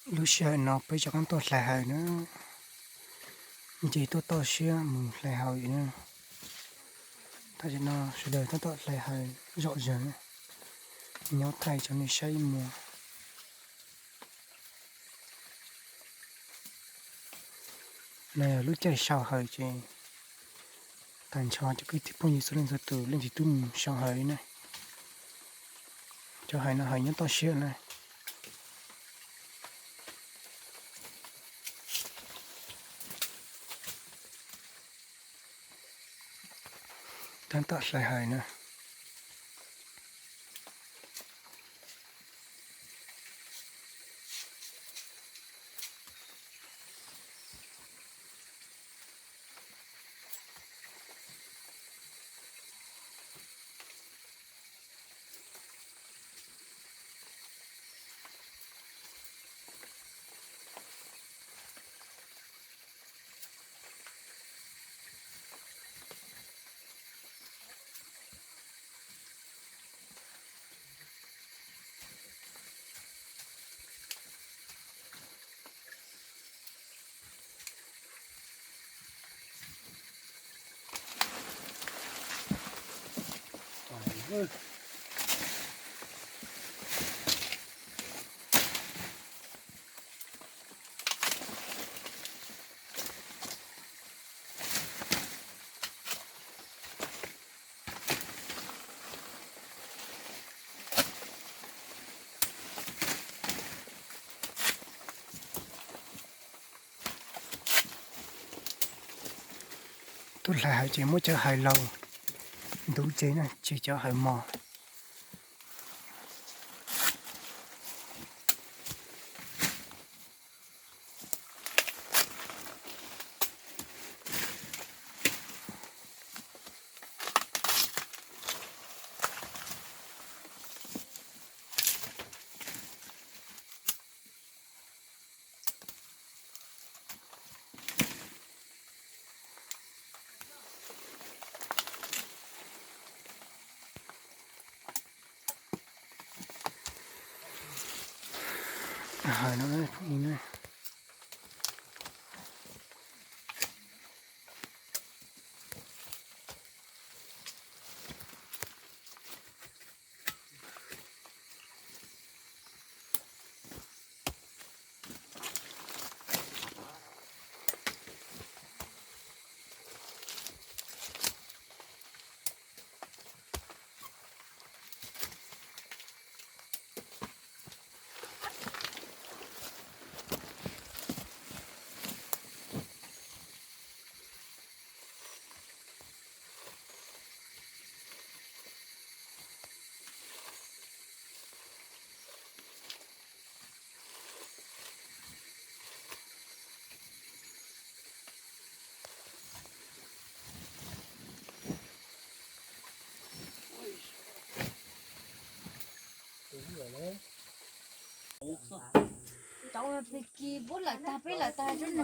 Lub sij hawm no peb rov qab tuaj hlais haws na, nce tuaj toj siab mus hlais haws na. Tam sim no sawv daws tab tom hlais haws zom zaws na, nyob thaij rau nej saib ib muag. No yog lub caij sau haws ces tag nrho cov kwv tij phooj ywg txhua leej txhua tus leej twg twb mus sau haws li na. Cov haws no haws nyob toj siab na. Tab tom hlais haws na. Tuaj hlais haws ces muab cov haws laus ntub tseg na, tseg cov haws mos. Haws no phooj ywg na.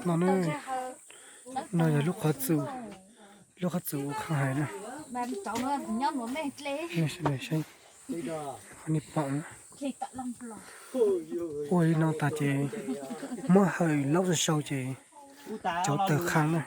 No ne, no yog lub qhov txus, lub qhov txus ua qhov haws na. Qhov nej pom na, ua li no tas ces muab haws laub sau sau ces cov tawg qhab na.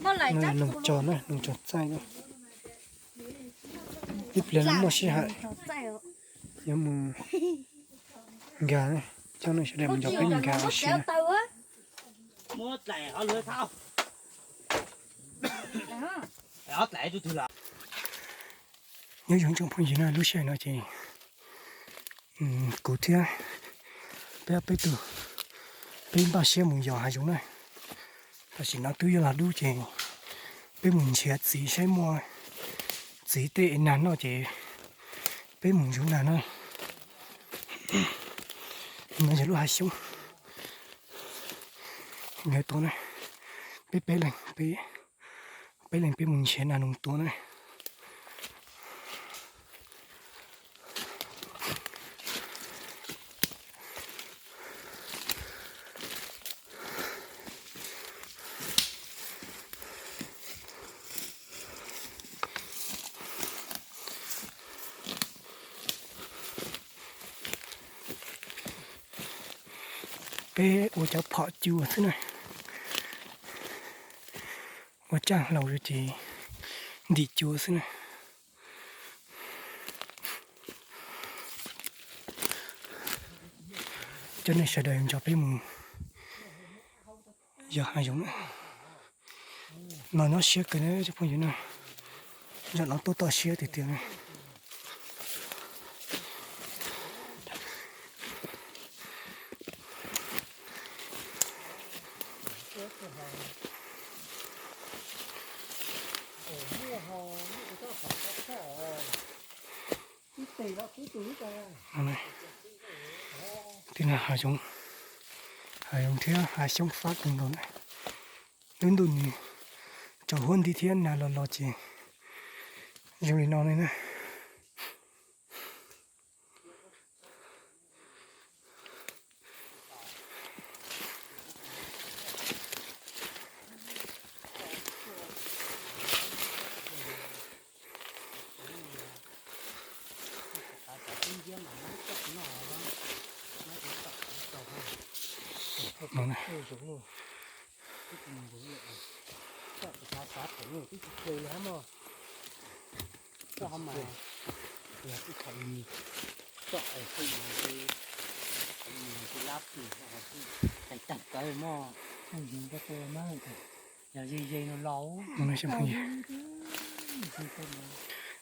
No yog noog tsov na, noog tsov txaij na. Ib pliag no muaj sij hawm yuav mus nkag, coj nej sawv daws mus nrog peb mus nkag ua si na. Nyob zoo tsoom phooj ywg na, lub sij hawm no ces kuv thiab peb ob peb tug, peb npaj siab mus yos hav zoov na. Tam sim no twb yuav los dub ces peb mus nrhiav txiv saib muaj txiv tej nag noj ces peb mus zuv nag na. No yog lub hav xyoob nkawd tua na. Peb peb leeg, peb peb leeg peb mus nrhiav nag noog tua na. Peb ua cov phom cua xwb na. Ua caj hlau ces ntim cua xwb na. Coj nej sawv daws nrog peb mus yos hav zoov. No nyob siab kawg na cov phooj ywg na. Zaum no tuaj toj siab tiag tiag na. Tib no hav zoov, hav zoov thiab hav xyoob fab kawg nkaus na. Lub ntuj nws tsaus huab nti thiab nag los los ces zoo li no li na.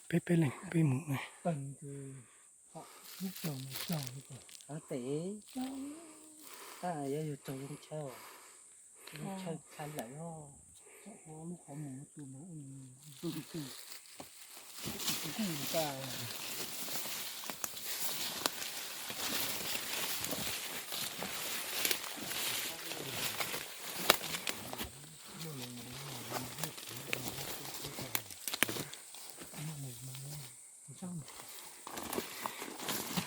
Peb peb leeg peb mus.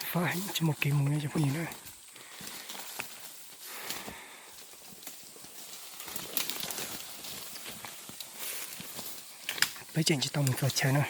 Fab heev tsis muaj kev mus no cov phooj ywg na. Peb tseem tsis tau mus txog chaw na.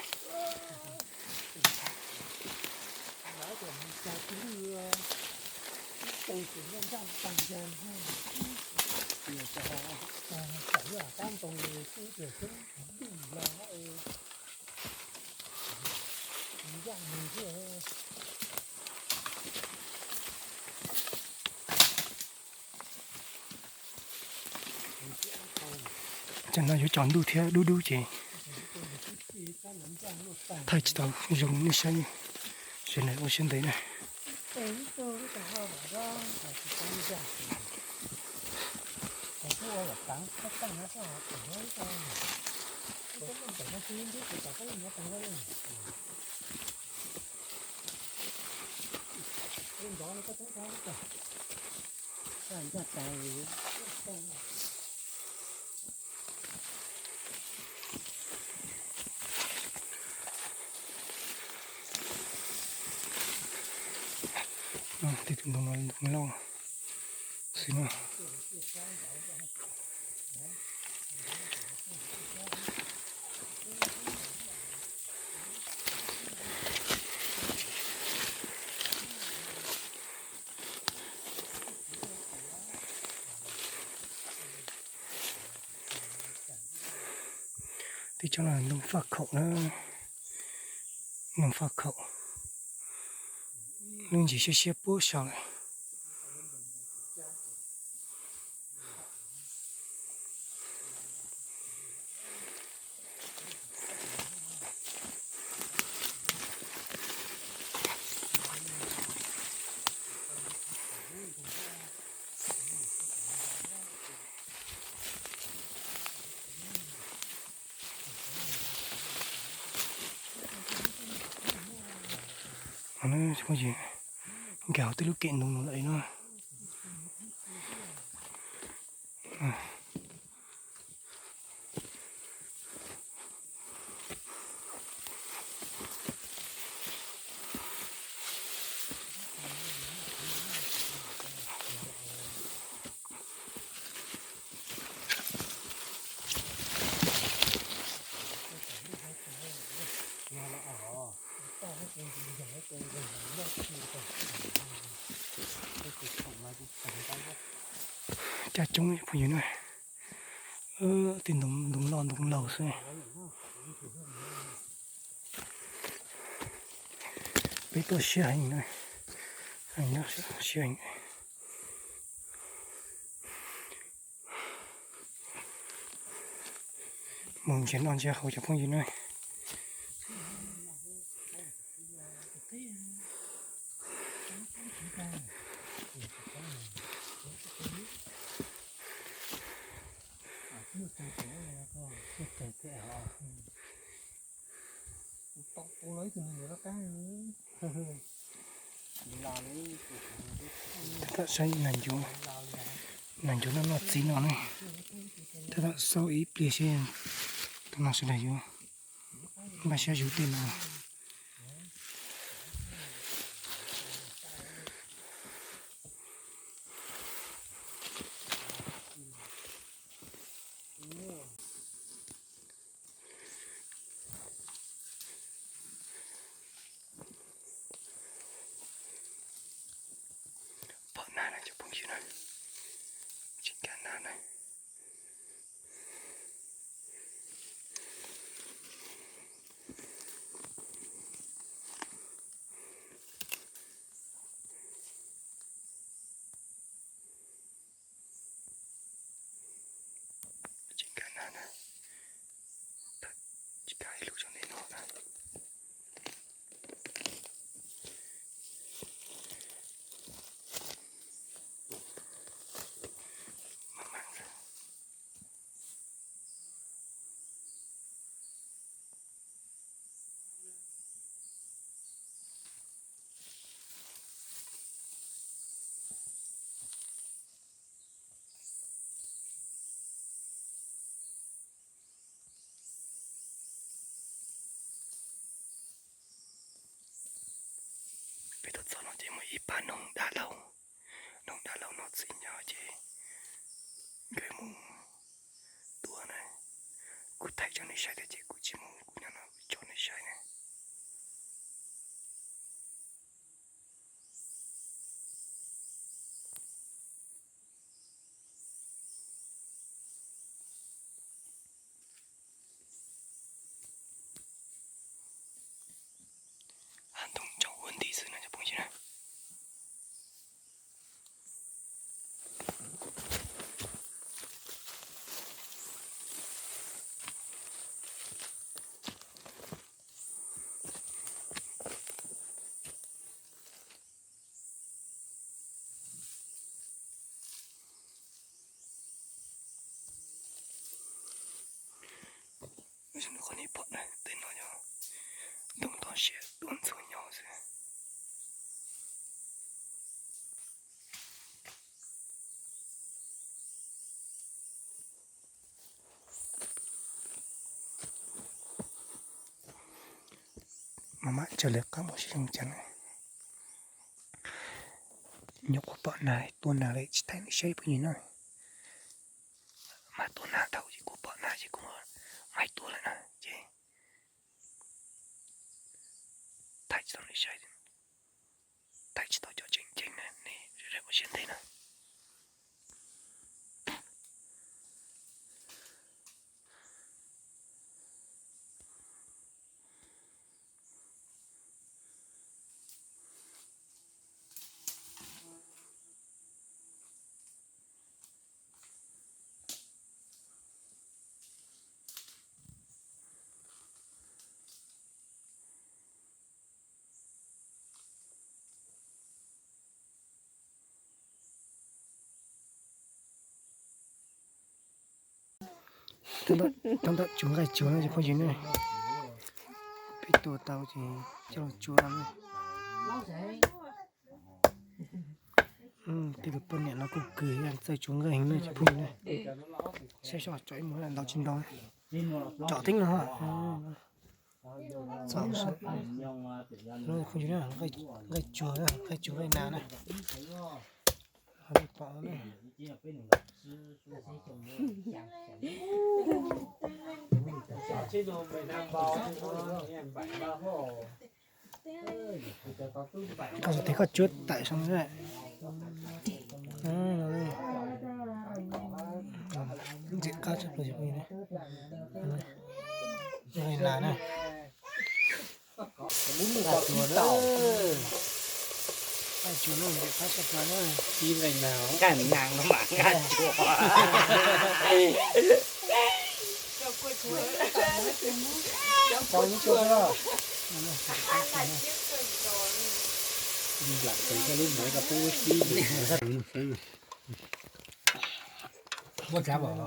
Tam no yuav tsaus ntuj thiab dub dub ces thaij tsis tau zoo nej saib, sawv daws ua siab ntev na. Tej tus ntoo no ntoo loj xwb na. Tej tsob no ntoo faj khaum na, ntoo faj khaum, lub ntsis siab siab puag saum lawm. Nkag hauv tej lub kem ntoo no lawm no. Caj coob phooj ywg na, tej ntoo loj ntoo laug xwb. Peb tuaj siab heev na, siab heev. Mus ntsia noj ntsia haus cov phooj ywg na. Tab saib nas ncuav noj noj txiv no ne. Tab tom xauj ib pliag seb tus no sawv daws yuav npaj siab zuv tej no. Pom nag na cov phooj ywg na, tsis nkag nag na. Tsis nkag nag na, tsis nkag ib lub tso ntej no na. Peb tuaj txog no ces muaj ib pab noog dab laug, noog dab laug noj txiv nyob ces nkawd mus tua na. Kuv thaij tso nej saib thiab ces kuv tsis mus, kuv nyob no tso nej saib na. Hav ntoo ntsaum ua nti xwb na cov phooj ywg na. Qhov nej pom na, tej no yog ntoo toj siab tuaj ntxuag nyob xwb. Maj mam tsaws lawv qab mus seb zoo cas na. Nyuam qhuav pom nag, tua nag lawm tsis thaij nej saib phooj ywg na. Mas tua nag thaum ces kuv pom nag ces kuv mas tua lawm na ces thaij tsis tau nej saib, thaij tsis tau cov tseem ceeb na, nej ua siab ntev na. Tab tom tsuag nqaij tsuag no cov phooj ywg ne. Peb tua tau ces coj los tsuag no. Tej tus poj niam no kuj kws txawj tsuag nqaij heev ne cov phooj ywg ne. Saib seb tsom ib muag ntau tsis ntau. Tsom tib no. Txaus, phooj ywg, nqaij tsuag, nqaij tsuag nqaij nas na. Ho nej pom na. Koj tes koj cuab tawm saum no. Ntxim qab tshaj plaws, nqaij nas na. Nqaij tsuas na. Nqaij tsuas na, ntxim qab tshaj plaws na. Nqaij nas mas nqaij tsuas. Muab tsav pom.